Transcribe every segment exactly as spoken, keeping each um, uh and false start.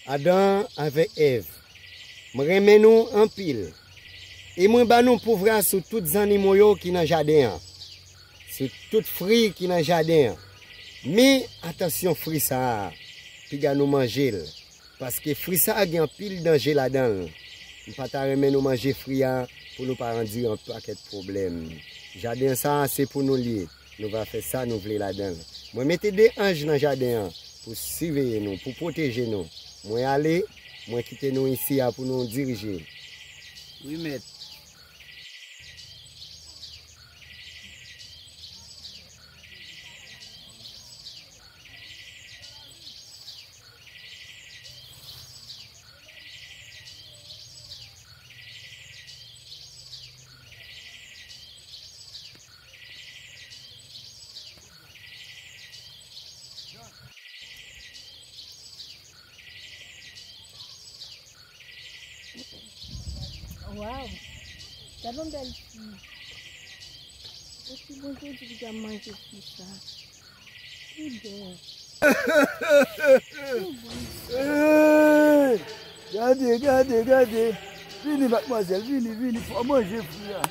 Adan avèk Èv, mwen renmen nou anpil. E mwen ba nou pouvwa sou tout zannimo yo ki nan jaden an, sou tout fri ki nan jaden an. Men, atansyon fri sa a, piga nou manje l, paske fri sa a gen anpil danje ladan l. M pa ta renmen nou manje fri a pou nou pa andire yon pakèt pwoblèm. Jaden sa a se pou nou l ye. Nou va fè sa nou vle ladan l. Mwen mete de anj nan jaden an pou siveye nou, pou pwoteje nou. Mwen ale, mwen kite nou isi a pou nou dirije. Wi, mèt. Waw! Gad yon bèl fi. Epi Bondye di li ka manje fi sa. Ki bèl. Ki bon. Hey! Gade, gade, gade. Vini, madmwazèl, vini, vini. Fò manje fri a.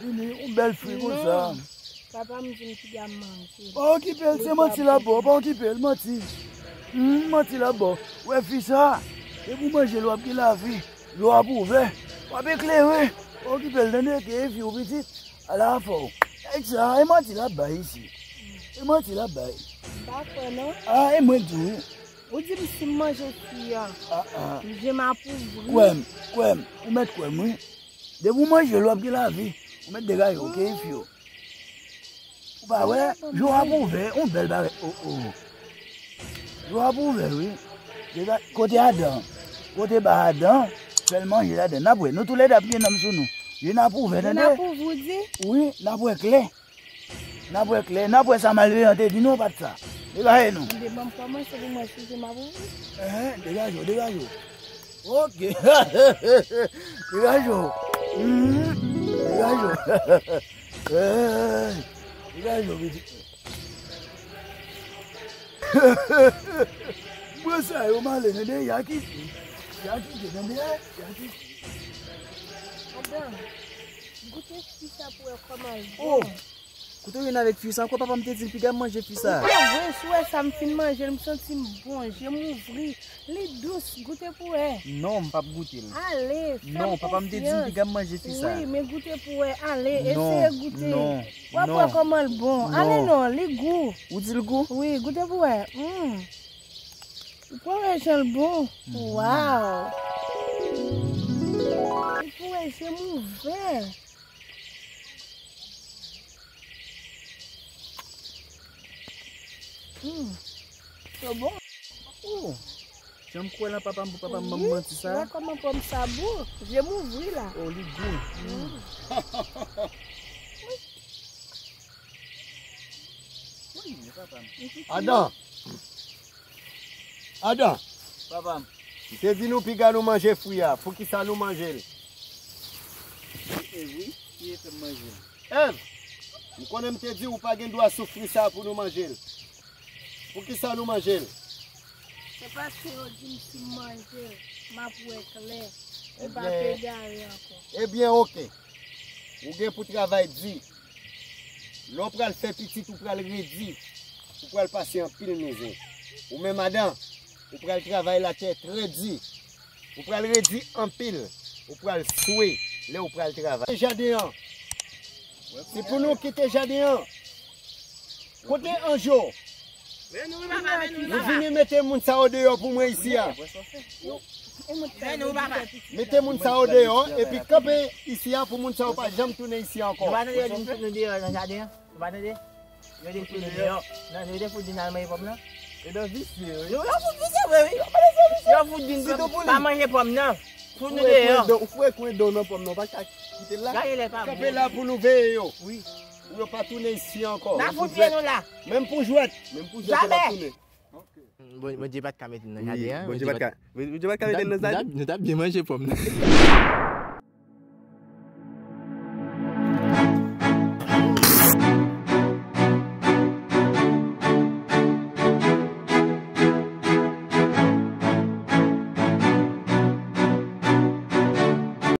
Vini, yon bèl fri konsa. Non. Papa m di m piga manje. Pa okipe l, se manti l ap ba w, pa okipe l, manti. Hmm, manti l ap ba w. Wè fi sa, depi w manje l, w ap gen lavi. Lè w ap ouvè, w ap eklere. Pa okipe l, tande, ke e fi w pitit. Ala afè w. Nèg sa, e manti l ap bay isi. E manti l ap bay. M pa kwè non. A, e mwen k di w wi. Ou di m si m manje fi a, ah, ah, je m ap ouvri. Kwè m, kwè m. Ou mèt kwè m, wi. Depi w manje l, w ap gen lavi. Ou mèt degaje w, ke e fi w. Ou pa wè, je w ap ouvè, yon bèl bagay. Oh, oh. Je w ap ouvè, wi. Dega-, kote adan? Kote ba adan? Fè l manje ladan. N ap wè. Nou toulède ap gen nanm sou nou. Je n ap ouvè, tande? Je n ap ouvri, w di? Wi, n ap wè klè. N ap wè klè. N ap wè sa malveyan te di nou, pa t sa. Degaje nou. Enben, ban m kòmanse pou mwen, si je m ap ouvri. Enhen, degaje w, degaje w. Ok. Degaje w. Mhm. Degaje w. Hey. Degaje w, pitit. Mwen sa yo male, tande, y a kite. Y a kite, tande, y a kite. Adan, goute fi sa pou wè kòman l bon. Oh! Kote w jwenn avèk fi sa ankò? Papa m te di l piga m manje fi sa. Li pa vre, si w wè sa m fin manje l, m santi m bon, je m ouvri. Li dous, goute pou wè. Non, m p ap goute l. Ale, fè m konfyans. Non, papa m te di m piga m manje fi sa. Wi, men goute pou wè. Ale, eseye goute. Non, non, w ap wè kòman l bon. Ale non, li gou. Ou di l gou? Wi, goute pou wè. Hmm. Ou pou wè jan l bon. Waw. Ou pou wè je m ouvè. Hmm. Sa bon? Oh. Jan m kwè lan papa m pou papa m ban m manti sa. Wi, wè kòman pòm sa bon. Je m ouvri la. Oh, li gou. Hmm. Wi, men papa m. Adan. Adan. Papa m. M te di nou piga nou manje fwi a. Poukisa nou manje l? E wi, ki fè m manje l? Èv, m konnen m te di w ou pa gen dwa sou fwi sa a pou nou manje l. Poukisa nou manje l? Se paske yo di m si m manje l, m ap wè klè, m p ap egare ankò. Ebyen, oke. Ou gen pou travay di. Lè w pral fè pitit, ou pral redi. Ou pral pase anpil mizè. Ou menm, Adan, ou pral travay latè trè di. Ou pral redi anpil. Ou pral swe lè ou pral travay. Jaden an. Se pou nou kite jaden an. Kote anj yo? Nou vini mete moun sa yo deyò pou mwen isi a. Mete moun sa yo deyò, epi kanpe isi a pou moun sa yo pa janm tounen isi a ankò. Nou pa tande yo di m fout nou deyò nan jaden an? Nou pa tande? Yo te fout nou deyò. Non, yo te fout di n al manje pòm nan. E nan visye, wi. Yo, yo fout visye vre, wi. Yo pa lese visye. Yo fout di n pa manje pòm nan. Fout nou deyò. Ou foure kwen dan w nan pòm nan, ou pa ka kite l la. Gade lè pa bon. Kanpe la pou nou veye yo. Wi. Pou yo pa tounen isi ankò. N a fout veye nou la. Menm pou jwèt. Menm pou jwèt, yo pa tounen. Bon, Bondye pa t ka mete n nan jaden an. Bondye pa t ka, Bondye pa t ka mete n nan jaden. Nou t ap, nou t ap byen manje pòm nan.